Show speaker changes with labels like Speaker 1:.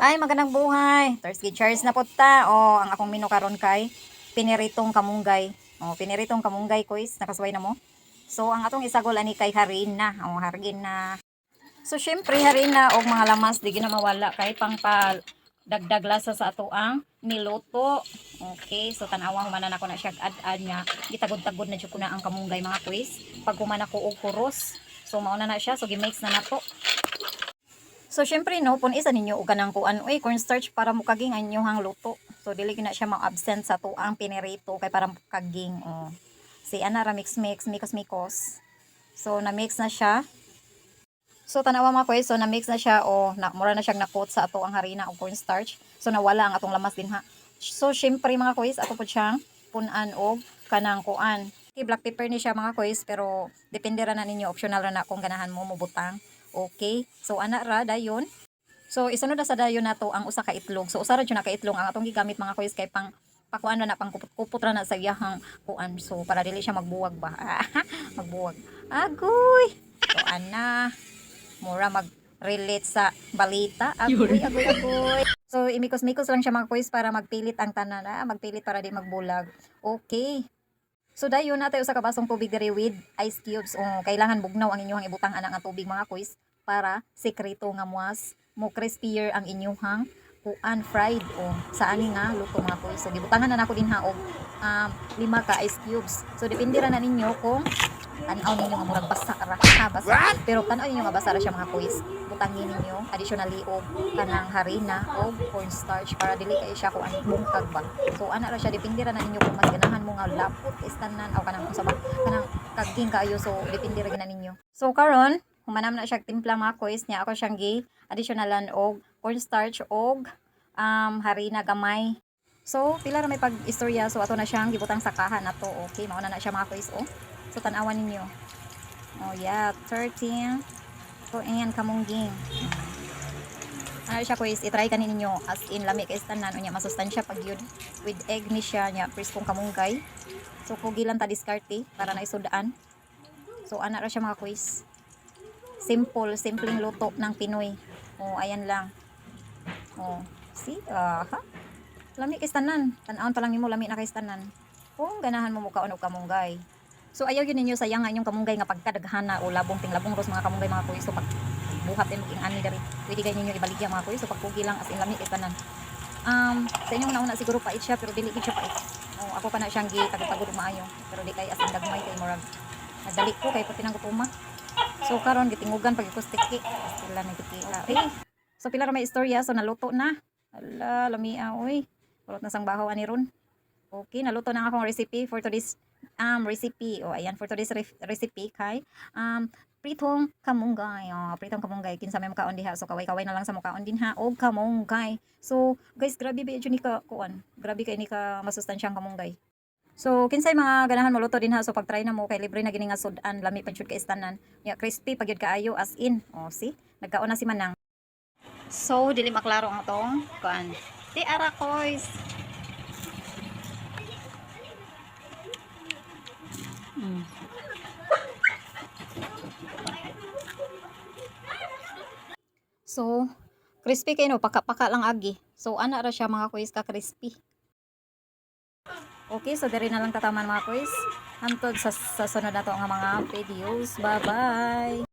Speaker 1: Ay, magandang buhay. Thursday cheers na po ta. Oh, ang akong menu karon kay piniritong kamunggay. Oh, piniritong kamunggay, kuys. Nakasuway na mo. So, ang atong isagol ani kay harina. Oh, harina. So, syempre harina og mga lamas di gyud na mawala kay pang pa dagdag lasa sa ato ang niluto. Okay, so tan-awa, humanan ako na siya ad-ad nga gitagod-tagod na jud ko na ang kamunggay, mga kuys. Pag human ako og kuros. So mauna na siya, so gi-mix na nato. So syempre, no, pun isa ninyo og kanang kuan oy, cornstarch para mukaging ang inyong luto. So dili gyud na siya ma-absent sa tuang pinirito kay para mukaging, oh. Si ana ra, mix mix, mikos mikos. So na-mix na siya. So tanawa, mga kuy, so na-mix na siya o na mura na siyang na-coat sa ato ang harina o cornstarch. So nawala ang atong lamas din ha. So syempre, mga kuys, ato po siyang punan og kanang kuan. Okay, black pepper ni siya, mga kuys, pero depende ra na ninyo, optional ra na kung ganahan mo mobutang. Okay. So ana ra dayon. So isunod na sa dayon nato ang usa ka itlog. So usa ra jud na ka itlog ang atong gigamit, mga kuys, kay pang pakuan na pang kupot-kupot ra na sa iyahang kuan. So para dili siya magbuwag ba. Magbuwag. Agoy. So ana, mura mag-relate sa balita. Agoy, agoy, agoy. So imikos-mikos lang siya, mga kuys, para magpilit ang tanan, ah, magpilit para di magbulag. Okay. So dayon na tayo sa kabasong tubig diri with ice cubes. O kailangan bugnaw ang inyong ibutang ana nga tubig, mga kuys, para sekreto nga muas mo crispier ang inyong kuan fried o sa ani nga luto, mga kuys. So gibutangan na nako dinha og lima ka ice cubes. So depende ra na ninyo kung tan-aw ninyo nga murag basa ra ha, basa. Pero tan-aw ninyo nga basa ra siya, mga kuys, butangin ninyo additionally og kanang harina og cornstarch para dili kay siya kuan, bungkag ba. So ana ra siya, depende ra na ninyo kung mas ganahan mo nga lapot is tanan o kanang unsa ba, kanang kaging kaayo. So depende ra gyud na ninyo. So karon humanam na siya timpla, mga kuys, niya ako siyang gi additionalan og cornstarch og harina gamay. So pila ra may pag-istorya, so ato na siyang gibutang sa kaha nato. Okay, mao na na siya, mga kuys, oh. So tan-awan ninyo. Oh yeah, 13. So ayan, kamungging. Ano siya, kuys, i-try kani ninyo, as in lami kay tanan, unya masustansya pag yun. With egg ni siya nya preskong kamunggay. So kugi lang ta diskarte para na isudaan. So ana ra siya, mga kuys. Simple, simpleng luto ng Pinoy. Oh, ayan lang. Oh, see? Aha. Lami kay tanan. Tan-awon pa lang nimo, lami na kay tanan. Kung ganahan mo mukaon og kamunggay. So ayaw yun ninyo sayang ang inyong kamunggay nga pagkadaghana o labong ting labong ros mga kamunggay, mga kuy. So pag buhat din ing ani diri, pwede gay ninyo ibaligya, mga kuy. So pagkugi lang, as in lami kay tanan. Sa inyong nauna siguro pait siya, pero dili gid siya pait. Oh, ako pa na siyang gi tagod-tagod og maayo, pero di kay as in gagmay kay murag nagdali ko kay pati nang gutuma. So karon gitingugan pag ko tiki. Sila nagtiki. Okay. So pila ra may istorya, so naluto na. Ala, lamia oy. Purot na sang bahaw ani ron. Okay, naluto na ang akong recipe for today's recipe. O ayan, for today's recipe kay pritong kamunggay. Oh, pritong kamunggay, kinsa may mukaon diha. So kaway-kaway na lang sa mukaon dinha og kamunggay. So guys, grabe ba ni ka kuan. Grabe kay ni ka masustansyang kamunggay. So kinsay mga ganahan moluto dinha, so pag-try na mo kay libre na gini nga sudan, lami pa jud kay tanan. Ya, crispy pag jud kaayo, as in. Oh, see? Nagkaon na si Manang. So dili maklaro ang atong kuan. Di ara, koys. So, crispy kay no, paka-paka lang agi. So, ana ra siya, mga kuys, ka crispy. Okay, so diri na lang tataman, mga kuys. Hantod sa sunod nato nga mga videos. Bye-bye!